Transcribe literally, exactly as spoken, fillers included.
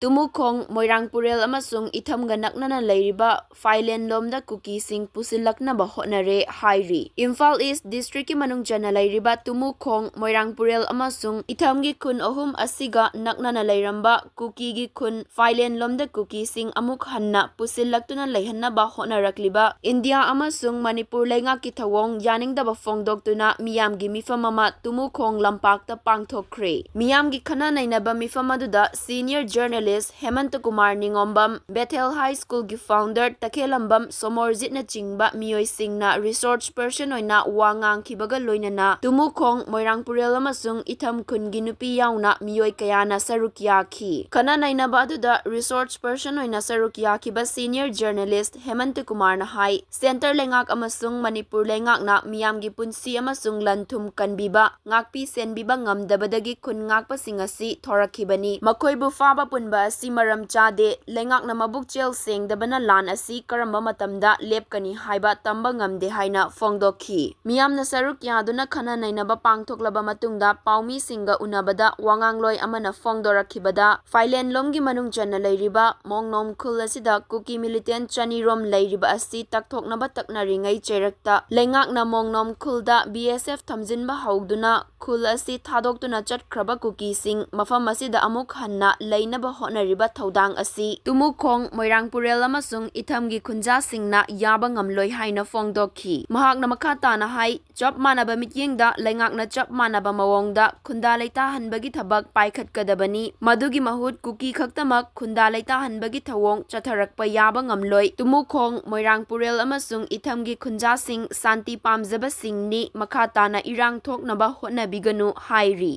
ꯇꯨꯃꯨꯈꯣꯡ, ꯃꯣꯏꯔꯥꯡꯄꯨꯔꯦꯜ ꯑꯃꯁꯨꯡ ꯏꯊꯝꯒ ꯅꯛꯅꯅ ꯂꯩꯔꯤꯕ ꯐꯥꯏꯂꯦꯟꯂꯣꯝꯗ ꯀꯨꯀꯤꯁꯤꯡ ꯄꯨꯁꯤꯜꯂꯛꯅꯕ ꯍꯣꯠꯅꯔꯦ ꯍꯥꯏꯔꯤ꯫ ꯏꯝꯐꯥꯜ ꯏꯁ ꯗꯤꯁꯇ꯭ꯔꯤꯛꯀꯤ ꯃꯅꯨꯡ ꯆꯟꯅ ꯂꯩꯔꯤꯕ ꯇꯨꯃꯨꯈꯣꯡ, ꯃꯣꯏꯔꯥꯡꯄꯨꯔꯦꯜ ꯑꯃꯁꯨꯡ ꯏꯊꯝꯒꯤ ꯈꯨꯟ ꯑꯍꯨꯝ ꯑꯁꯤꯒ ꯅꯛꯅꯅ ꯂꯩꯔꯝꯕ ꯀꯨꯀꯤꯒꯤ ꯈꯨꯟ ꯐꯥꯏꯂꯦꯟꯂꯣꯝꯗ ꯀꯨꯀꯤꯁꯤꯡ ꯑꯃꯨꯛ ꯍꯟꯅ ꯄꯨꯁꯤꯜꯂꯛꯇꯨꯅ ꯂꯩꯍꯟꯅꯕ ꯍꯣꯠꯅꯔꯛꯂꯤꯕ ꯏꯟꯗꯤꯌꯥ ꯑꯃꯁꯨꯡ ꯃꯅꯤꯄꯨꯔ ꯂꯩꯉꯥꯛꯀꯤ ꯊꯧꯑꯣꯡ ꯌꯥꯅꯤꯡꯗꯕ ꯐꯣꯡꯗꯣꯛꯇꯨꯅ ꯃꯤꯌꯥꯝꯒꯤ ꯃꯤꯐꯝ ꯑꯃ ꯇꯨꯃꯨꯈꯣꯡ ꯂꯝꯄꯥꯛꯇ ꯄꯥꯡꯊꯣꯛꯈ꯭ꯔꯦ꯫ ꯃꯤꯌꯥꯝꯒꯤ ꯈꯟꯅ ꯅꯩꯅꯕ ꯃꯤꯐꯝ ꯑꯗꯨꯗ senior journalist ꯍꯦꯃꯟꯇ ꯀꯨꯃꯥꯔ ꯅꯤꯉꯣꯝꯕꯝ, ꯕꯦꯊꯦꯜ ꯍꯥꯏ ꯁ꯭ꯀꯨꯜꯒꯤ founder ꯇꯈꯦꯜꯂꯝꯕꯝ ꯁꯣꯃꯣꯔꯖꯤꯠꯅꯆꯤꯡꯕ ꯃꯤꯑꯣꯏꯁꯤꯡꯅ resource person ꯑꯣꯏꯅ ꯋꯥ ꯉꯥꯡꯈꯤꯕꯒ ꯂꯣꯏꯅꯅ ꯇꯨꯃꯨꯈꯣꯡ, ꯃꯣꯏꯔꯥꯡꯄꯨꯔꯦꯜ ꯑꯃꯁꯨꯡ ꯏꯊꯝ ꯈꯨꯟꯒꯤ ꯅꯨꯄꯤ ꯌꯥꯎꯅ ꯃꯤꯑꯣꯏ ꯀꯌꯥꯅ ꯁꯔꯨꯛ ꯌꯥꯈꯤ꯫ ꯈꯟꯅ ꯅꯩꯅꯕ ꯑꯗꯨꯗ resource person ꯑꯣꯏꯅ ꯁꯔꯨꯛ ꯌꯥꯈꯤꯕ senior journalist ꯍꯦꯃꯟꯇ ꯀꯨꯃꯥꯔꯅ ꯍꯥꯏ, centre ꯂꯩꯉꯥꯛ ꯑꯃꯁꯨꯡ ꯃꯅꯤꯄꯨꯔ ꯂꯩꯉꯥꯛꯅ ꯃꯤꯌꯥꯝꯒꯤ ꯄꯨꯟꯁꯤ ꯑꯃꯁꯨꯡ ꯂꯟ ꯊꯨꯝ ꯀꯟꯕꯤꯕ, ꯉꯥꯛꯄꯤ ꯁꯦꯟꯕꯤꯕ ꯉꯝꯗꯕꯗꯒꯤ ꯈꯨꯟ ꯉꯥꯛꯄꯁꯤꯡ ꯑꯁꯤ ꯊꯣꯔꯛꯈꯤꯕꯅꯤ꯫ ꯃꯈꯣꯏꯕꯨ ꯐꯥꯕ ꯄꯨꯟꯕ ꯑꯁꯤ ꯃꯔꯝ ꯆꯥꯗꯦ꯫ ꯂꯩꯉꯥꯛꯅ ꯃꯕꯨꯛꯆꯦꯜ ꯁꯦꯡꯗꯕꯅ ꯂꯥꯟ ꯑꯁꯤ ꯀꯔꯝꯕ ꯃꯇꯝꯗ ꯂꯦꯞꯀꯅꯤ ꯍꯥꯏꯕ ꯇꯝꯕ ꯉꯝꯗꯦ ꯍꯥꯏꯅ ꯐꯣꯡꯗꯣꯛꯈꯤ꯫ ꯃꯤꯌꯥꯝꯅ ꯁꯔꯨꯛ ꯌꯥꯗꯨꯅ ꯈꯟꯅ ꯅꯩꯅꯕ ꯄꯥꯡꯊꯣꯛꯂꯕ ꯃꯇꯨꯡꯗ ꯄꯥꯎꯃꯤꯁꯤꯡꯒ ꯎꯅꯕꯗ ꯋꯥꯉꯥꯡꯂꯣꯏ ꯑꯃꯅ ꯐꯣꯡꯗꯣꯔꯛꯈꯤꯕꯗ, ꯐꯥꯏꯂꯦꯟꯂꯣꯝꯒꯤ ꯃꯅꯨꯡ ꯆꯟꯅ ꯂꯩꯔꯤꯕ ꯃꯣꯡꯅꯣꯝ ꯈꯨꯜ ꯑꯁꯤꯗ ꯀꯨꯀꯤ militant ꯆꯅꯤꯔꯣꯝ ꯂꯩꯔꯤꯕ ꯑꯁꯤ ꯇꯛꯊꯣꯛꯅꯕ ꯇꯛꯅꯔꯤꯉꯩ ꯆꯩꯔꯛꯇ ꯂꯩꯉꯥꯛꯅ ꯃꯣꯡꯅꯣꯝ ꯈꯨꯜꯗ B S F ꯊꯝꯖꯤꯟꯕ ꯍꯧꯗꯨꯅ ꯈꯨꯜ ꯑꯁꯤ ꯊꯥꯗꯣꯛꯇꯨꯅ ꯆꯠꯈ꯭ꯔꯕ ꯀꯨꯀꯤꯁꯤꯡ ꯃꯐꯝ ꯑꯁꯤꯗ ꯑꯃꯨꯛ ꯍꯟꯅ ꯂꯩꯅꯕ ꯍꯣꯠꯅꯔꯤꯕ ꯊꯧꯗꯥꯡ ꯑꯁꯤ ꯇꯨꯃꯨꯈꯣꯡ, ꯃꯣꯏꯔꯥꯡꯄꯨꯔꯦꯜ ꯑꯃꯁꯨꯡ ꯏꯊꯝꯒꯤ ꯈꯨꯟꯖꯥꯁꯤꯡꯅ ꯌꯥꯕ ꯉꯝꯂꯣꯏ ꯍꯥꯏꯅ ꯐꯣꯡꯗꯣꯛꯈꯤ꯫ ꯃꯍꯥꯛꯅ ꯃꯈꯥ ꯇꯥꯅ ꯍꯥꯏ, ꯆꯞ ꯃꯥꯟꯅꯕ ꯃꯤꯠꯌꯦꯡꯗ ꯂꯩꯉꯥꯛꯅ ꯆꯞ ꯃꯥꯟꯅꯕ ꯃꯑꯣꯡꯗ ꯈꯨꯟꯗꯥ ꯂꯩꯇꯥꯍꯟꯕꯒꯤ ꯊꯕꯛ ꯄꯥꯏꯈꯠꯀꯗꯕꯅꯤ꯫ ꯃꯗꯨꯒꯤ ꯃꯍꯨꯠ ꯀꯨꯀꯤ ꯈꯛꯇꯃꯛ ꯈꯨꯟꯗꯥ ꯂꯩꯇꯥꯍꯟꯕꯒꯤ ꯊꯧꯑꯣꯡ ꯆꯠꯊꯔꯛꯄ ꯌꯥꯕ ꯉꯝꯂꯣꯏ꯫ ꯇꯨꯃꯨꯈꯣꯡ, ꯃꯣꯏꯔꯥꯡꯄꯨꯔꯦꯜ ꯑꯃꯁꯨꯡ ꯏꯊꯝꯒꯤ ꯈꯨꯟꯖꯥꯁꯤꯡ ꯁꯥꯟꯇꯤ ꯄꯥꯝꯖꯕꯁꯤꯡꯅꯤ, ꯃꯈꯥ ꯇꯥꯅ ꯏꯔꯥꯡ ꯊꯣꯛꯅꯕ ꯍꯣꯠꯅꯕꯤꯒꯅꯨ ꯍꯥꯏꯔꯤ꯫